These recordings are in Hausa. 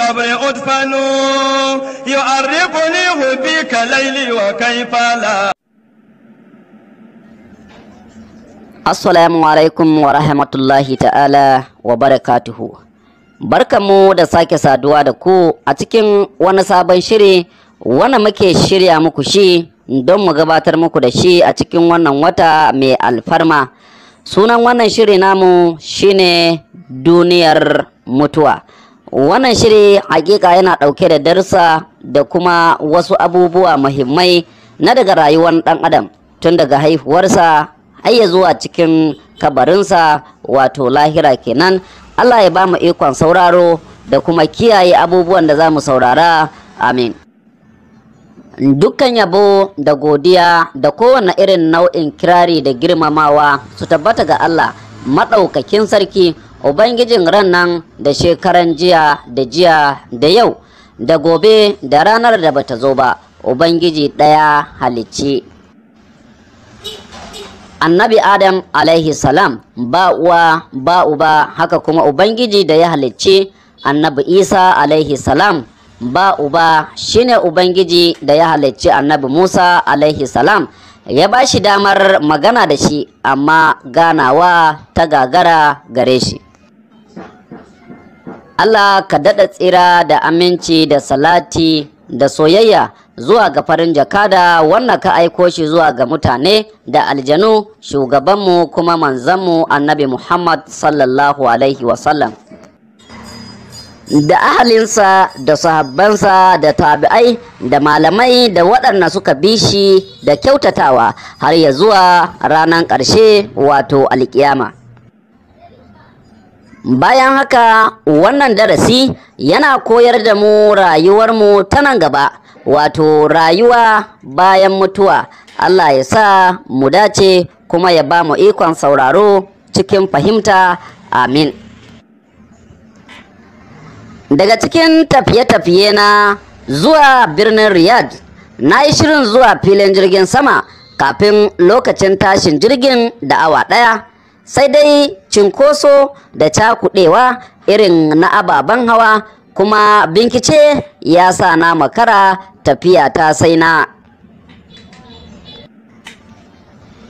القبر أدفن يعرفني حبك ليلي وكيف لا. Assalamu alaikum wa rahmatullahi ta'ala wa barakatuhu. Barkanmu da sake saduwa da ku a cikin wani sabon shiri wanda muke shirya muku shi don mu gabatar muku da shi a cikin wannan wata mai alfarma. Sunan wannan shiri namu shine Duniyar Mutuwa. Wannan shiri hakika yana ɗauke da darussa da kuma wasu abubuwa muhimmai na daga rayuwar ɗan adam tun daga haihuwarsa har ya zuwa cikin kabarinsa, wato lahira kenan. Allah ya ba mu ikon sauraro da kuma kiyaye abubuwan da za mu saurara, amin. Dukkan yabo da godiya da kowane irin nau'in kirari da girmamawa su tabbata ga Allah maɗaukakin sarki, Ubangijin ran nan da shekaran jiya da jiya da yau da gobe da ranar da bata zo ba, Ubangiji ɗaya halicci Annabi Adam alaihi salam ba uwa ba uba, haka kuma Ubangiji da ya halicci Annabi Isa alaihi salam ba uba, shine Ubangiji da ya halicci Annabi Musa alaihi salam, ya ba shi damar magana da shi amma ganawa ta gagara gare shi. Allah ka daɗa tsira da aminci da salati da soyayya zuwa ga farin jakada wannan ka aiko shi zuwa ga mutane da aljanu, shugabanmu kuma manzanmu Annabi Muhammad sallallahu alaihi wasallam, da ahalinsa da sahabbansa da tabi'ai da malamai da waɗanda suka bi shi da kyautatawa har ya zuwa ranar ƙarshe, wato alƙiyama. Bayan haka, wannan darasi yana koyar da mu rayuwarmu ta nan gaba, wato rayuwa bayan mutuwa. Allah ya sa mu dace kuma ya ba mu ikon sauraro cikin fahimta, amin. Daga cikin tafiye-tafiye na zuwa birnin Riyadh, na yi shirin zuwa filin jirgin sama kafin lokacin tashin jirgin da awa ɗaya. Sai dai cinkoso da cakuɗewa irin na ababen hawa kuma bincike ya sa na makara tafiya ta, sai na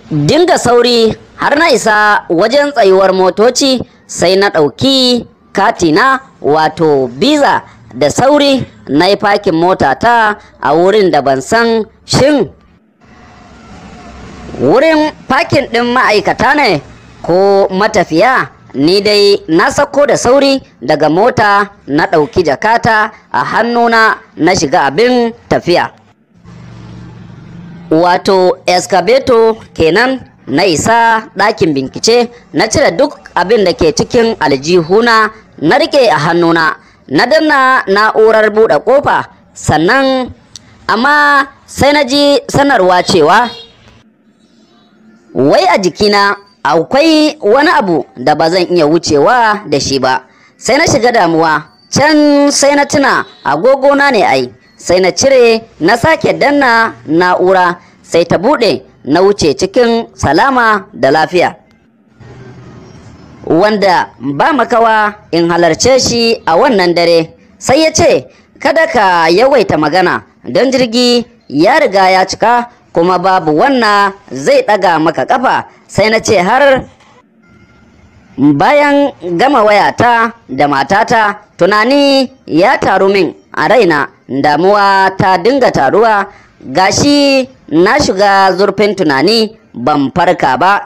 dinga sauri har na isa wajen tsayuwar motoci, sai na ɗauki katina wato biza da sauri na yi fakin motata a wurin da ban san shin wurin fakin ɗin ma'aikata ne ko matafiya. Ni dai na sako da sauri daga mota, na ɗauki jakata a hannuna na shiga abin tafiya, wato excavator kenan. Na isa ɗakin bincike, na cire duk abin da ke cikin aljihuna na rike a hannuna, na danna na'urar buɗe ƙofa. Sannan amma sai na ji sanarwa cewa wai a jikina akwai wani abu da ba zan iya wucewa da shi ba. Sai na shiga damuwa, can sai na tuna agogona ne ai, sai na cire na sake danna na'ura, sai ta buɗe, na wuce cikin salama da lafiya. Wanda ba makawa in halarce shi a wannan dare, sai ya ce kada ka yawaita magana don jirgi ya riga ya cika kuma babu wannan zai ɗaga maka ƙafa. Sai na ce har bayan gama wayata da matata, tunani ya taru min a raina, damuwa ta dinga taruwa, gashi na shiga zurfin tunani ban farka ba.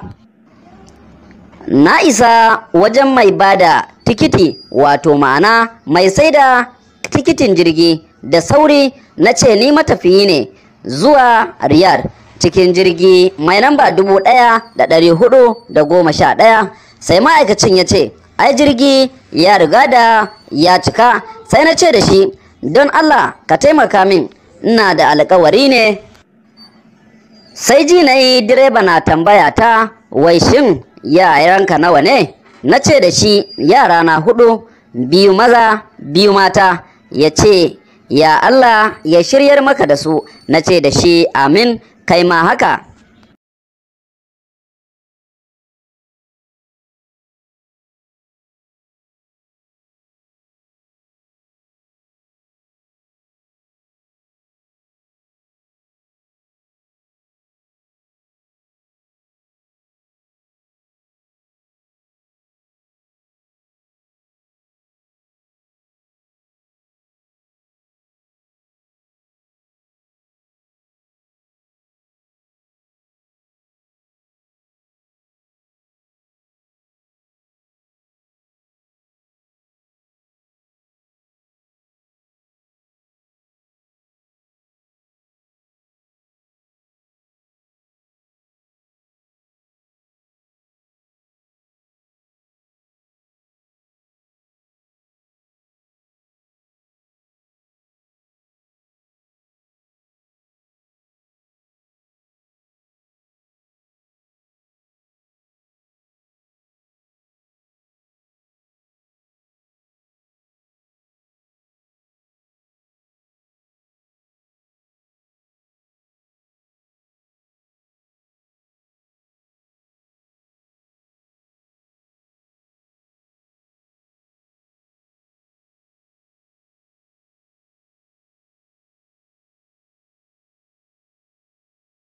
Na isa wajen mai bada tikiti, wato ma'ana mai saida tikitin jirgi, da sauri na ce ni matafiyi ne zuwa Riyadh cikin jirgi mai namba 1411. Sai ma'aikacin ya ce ai jirgi ya riga da ya cika. Sai na ce da shi don Allah ka taimaka min, ina da alkawari ne. Sai ji na yi direba na tambaya ta wai shin yaranka nawa ne? Na ce da shi yara na 4, 2 maza 2 mata. Ya ce ya Allah ya shiryar maka da su. Na ce da shi amin, kai ma haka.